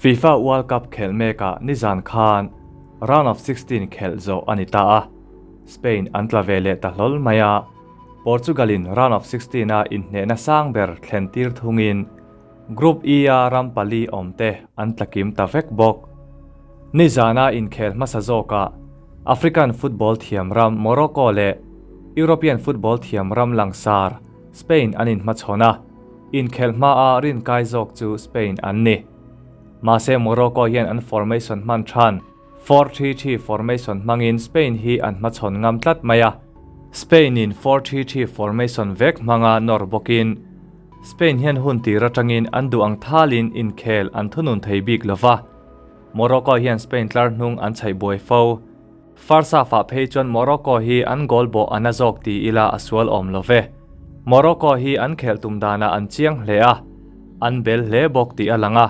FIFA World Cup khelh mekah nizan khan Round of 16 khelh zawh a ni ta a, Spain an tla ve leh ta hlawl mai a, Portugal-in Round of 16 a inhnehna sang ber thlen tir thungin Group E-a ram pali awmte an tla kim ta vek bawk. Nizana inkhel hmasa zawkah African football thiam ram Morocco leh European football thiam ram langsar Spain an inhmachhawn a, inkhelh hmaa rinkai zawk chu Spain an ni. Mahse Morocco hian an formation hman than 4-3-3 formation hmangin Spain hi an hmachhawn ngam tlat mai a. Spain-in 4-3-3 formation vek hmanga nawr bawkin Spain hian hun tir atangin an duh ang thalin inkhel an thunun thei bik lo va, Morocco hian Spain tlar hnung an chhaih buai fo. First half-ah phei chuan Morocco hi an goal bawh a na zawk ti ila a sual awm lo ve. Morocco hi an khelh tum danah an chiang hle a, an bel hle bawk tih a lang a.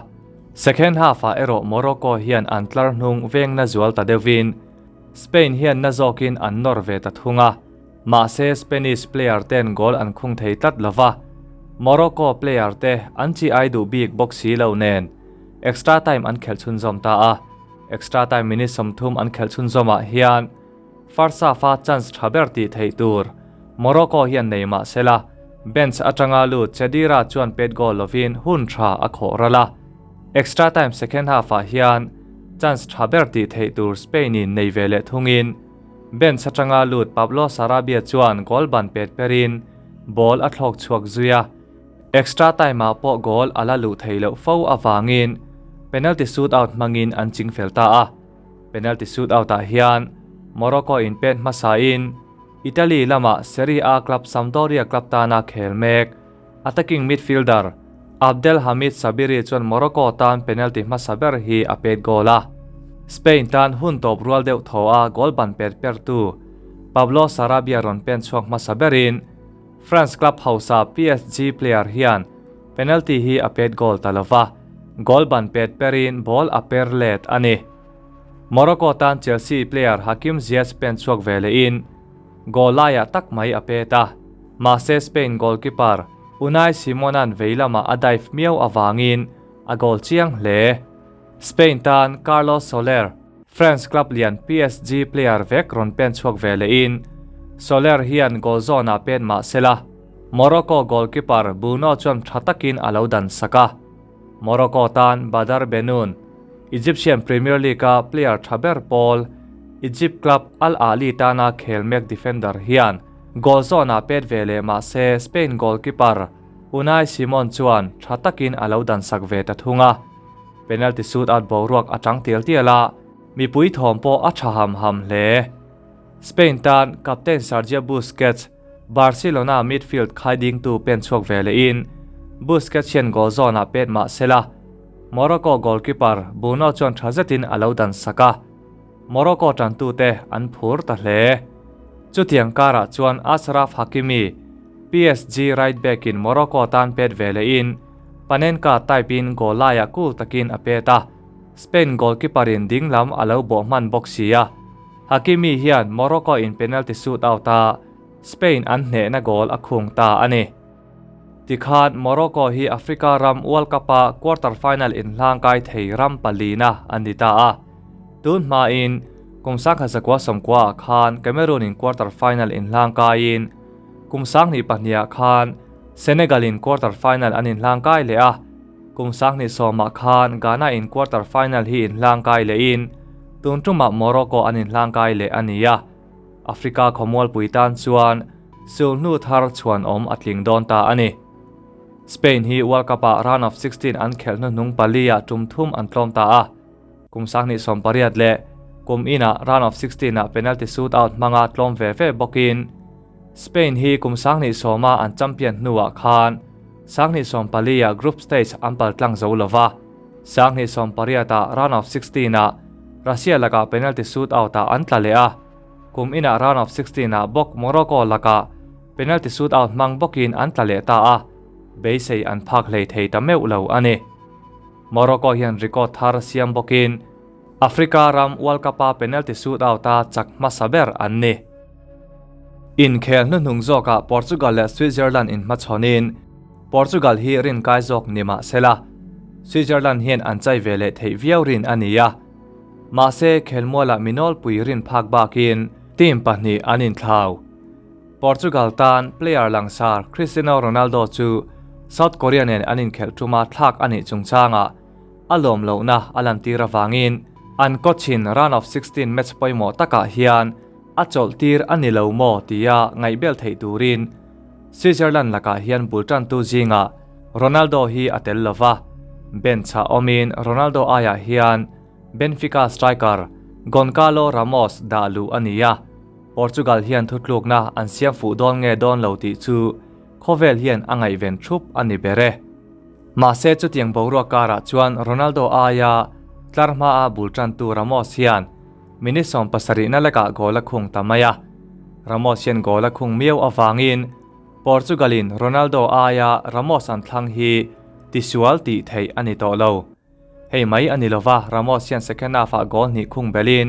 Second half-ah erawh Morocco hian an tlar hnung veng na zual ta deuhin Spain hian na zawkin an nawr ve ta thung a. Mahse Spanish player ten goal an khung thei tlat lo va, Morocco player te an chi ai duh bik bawk si lo nen extra time an khelh chhunzawm ta a, extra time minute 30 an khelh chhunzawmah hian first half-a chance tha ber tih theih tur Morocco hian nei mah sela bench atanga lut Chedira chuan pet goal lovin hun tha a khawh ral a, extra time second half-ah hian chance tha ber tih theih tur Spain-in nei ve leh thungin Bench atanga lut Pablo Sarabia chuan goal ban pet perin ball a thlawk chhuak zui a, extra time-ah pawh goal a la luh theih loh fo avangin penalty shootout hmangin an ching fel ta a. Penalty shootout-ah hian Morocco in pen hmasain Italy lama Serie A club Sampdoria club tana khel mek attacking midfielder Abdelhamid Sabiri chuan Morocco tan penalty hmasa ber hi a pet goal a. Spain tan hun tawp rual deuh thaw a goal ban pet pertu Pablo Sarabia rawn pen chhuak hmasa berin France club hausa PSG player hian penalty hi a pet goal ta lova, goal ban pet perin ball a per let a ni. Morocco tan Chelsea player Hakim Ziyech pen chhuak ve lehin goal laiah tak mai a pet a, mahse Spain goalkeeper Unai Simona'n vei lamah a dive miau avangin a goal chiang hle. Spain tan Carlos Soler, France club lian PSG player vek rawn pen chhuak ve lehin Soler hian goal zawnah pen mah sela, Morocco goalkeeper Bounou chuan tha takin a lo dan sak a. Morocco tan Badr Benoun, Egyptian Premier League-a player tha ber pawl, Egypt club Al Ahly tana khel mek defender hian goal zawnah pet ve leh mah se Spain goalkeeper Unai Simon chuan tha takin a lo dan sak ve ta thung a. Penalty shootout boruak a chang tial tial a, mipui thawm pawh a tha ham ham hle. Spain tan captain Sergio Busquets, Barcelona midfield khaidingtu pen chhuak ve lehin Busquets hian goal zawnah pet mah sela Morocco goalkeeper Bounou chuan tha zetin a lo dan sak a, Morocco tantute an phur ta hle. Chutiang karah chuan Achraf Hakimi, PSG right back in Morocco tan pet ve lehin Panenka type in goal laiah cool takin a pet a, Spain goalkeeper in dinglam a lo bawh hman bawk si a. Hakimi hian Morocco in penalty shootout a Spain an hnehna goal a khung ta a ni. Tikhan Morocco hi Africa ram World Cup-a quarter final inhlangkai thei ram palina an ni ta a. Tun hmain kum 1990 khan Cameroon in quarter final inhlangkaiin kum 2002 khan Senegal in quarter final an inhlangkai leh a. Kum 2010 khan Ghana in quarter final hi inhlangkai lehin tun tumah Morocco an inhlangkai leh a ni a. Africa khawmualpui tan chuan sulhnu thar chhuan awm a tling dawn ta a ni. Spain hi World Cup-ah round of 16 an khelh hnuhnung pali-ah tum thum an tlawm ta a. Kum 2018 leh kum inah round of 16-ah penalty shootout hmanga tlawm ve ve bawkin Spain hi kum 2010-a an champion hnuah khan 2014-ah group stage an pal tlang zo lova, 2018-ah round of 16-ah Russia lakah penalty shootout-ah an tla leh a, kum inah round of 16-ah bawk Morocco lakah penalty shootout hmang bawkin an tla leh ta a, beisei an phak hlei thei ta meuh lo a ni. Morocco hian record thar siam bawkin Africa ram World Cup-a penalty shootout-a chak hmasa ber an ni. Inkhel hnuhnung zawkah Portugal leh Switzerland inhmachhawnin Portugal hi rinkai zawk ni mah sela. Switzerland hian an chai ve leh theih viau rin a ni a. Mahse, khelmualah mi nawlpui rin phak bakin team pahnih an inthlau. Portugal tan player langsar Cristiano Ronaldo chu South Korea nen an inkhelh tuma thlak a nih chungchangah a lawm lohna a lantir avangin an coach-in round of 16 match pawimawh takah hian a chawlh tir a ni lo maw tia ngaihbel theih turin Switzerland lakah hian bul tantu zingah Ronaldo hi a tel lo va, bench-ah awmin Ronaldo aiah hian Benfica striker Goncalo Ramos dah luh a ni a, Portugal hian thutlukna an siam fuh dawn nge dawn lo tih chu khawvel hian a ngaihven thup a ni ber e. Mahse chutiang boruak karah chuan Ronaldo aia tlar hmaa bul tantu Ramos hian minute 70 na lekah goal a khung ta mai a. Ramos hian goal a khung miau avangin Portugal-in Ronaldo aia Ramos an thlang hi tisual tih theih a ni tawh lo. Hei mai a ni lova, Ramos hian second half-ah goal hnih khung belin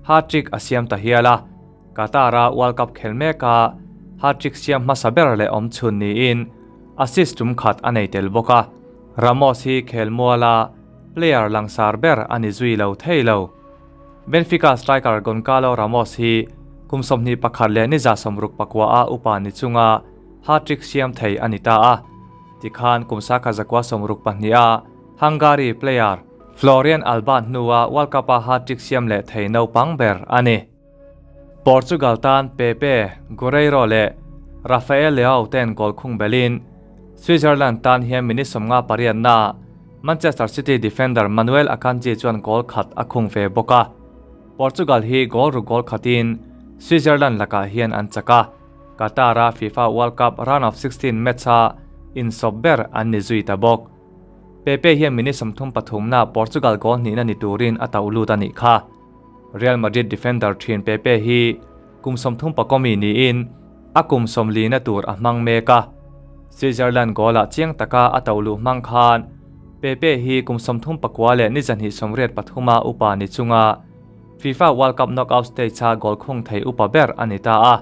hat-trick a siam ta hial a. Qatar-a World Cup khel meka hat-trick siam hmasa ber leh awm chhun niin assist tum khat a nei tel bawk a. Ramos hi khelmuala player langsar ber a ni zui lo thei lo. Benfica striker Goncalo Ramos hi kum 21 leh ni 64 a upa ni chunga hat-trick siam thei a ni ta a. Tikhan kum 1962 a Hungary player Florian Alban hnua World Cup-a hat-trick siam leh thei naupang ber a ni. Portugal tan Pepe, Guerreiro leh Rafael Leao ten goal khung belin Switzerland tan hian minute 58 na Manchester City defender Manuel Akanji chuan goal khat a khung ve bawk a. Portugal hi goal ruk goal khatin Switzerland lakah hian an chak a. Qatar-a FIFA World Cup round of 16 match-a insawp ber an ni zui ta bawk. Pepe hian minute 33 na Portugal goal hnihna ni turin a tauh lut a nih kha. Real Madrid defender thin Pepe hi kum 34 mi niin a kum 40 na tur a hmang mek a. Switzerland goal-ah chiang taka a tauh luh hmang khan Pepe hi kum 34 leh ni 283 a upa ni chunga FIFA World Cup knockout stage-a goal khung thei upa ber a ni ta a.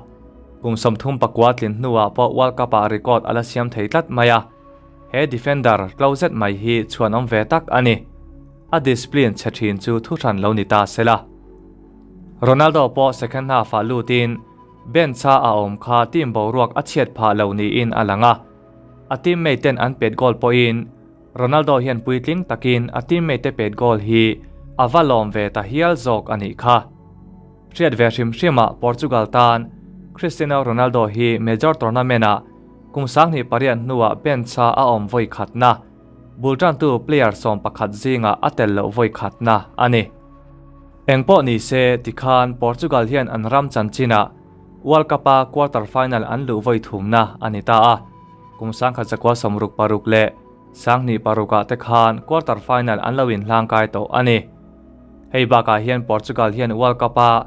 Kum 34 tlin hnuah pawh World Cup-ah record a la siam thei tlat mai a. He defender tlo zet mai hi chhuan awm ve tak a ni. A discipline chhe thin chu thu hran lo ni ta sela. Ronaldo pawh second half-ah lutin bench-a a awm kha team boruak a chhiat phah lo niin a lang a. A teammate ten an pet goal pawhin Ronaldo hian puitling takin a teammate te pet goal hi a va lawm ve ta hial zawk a nih kha. Hriat ve hrim hrimah Portugal tan Cristiano Ronaldo hi major tournament-ah kum 28 hnuah bench-a a awm vawi khatna, bul tantu player 11 zingah a tel loh vawi khatna a ni. Engpawh ni se tikhan Portugal hian an ram chanchinah World Cup-a quarter final an luh vawi thumna a ni ta a. Kum 1966 leh 2006 ah te khan quarter final an lo inhlangkai tawh a ni. Hei bakah hian Portugal hian World Cup-a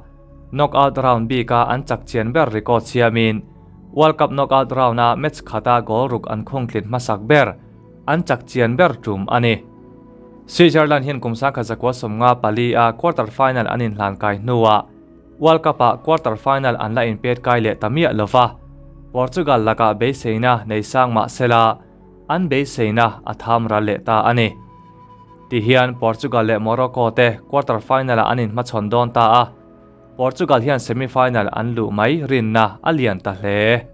knockout round bika an chak chian ber record siamin World Cup knockout round-a match khata goal ruk an khung tlin hmasak ber an chak chian ber tum a ni. Switzerland hian kum 1954 a quarter final an inhlankai hnuah World Cup-ah quarter final an la inpet kai leh ta miah lova. Portugal lakah beiseina nei sang mah sela an beiseina a tham ral leh ta a ni. Tihian Portugal leh Morocco te quarter final-ah an inhmachhawn dawn ta a. Portugal hian semi-final an luh mai rinna a lian ta hle.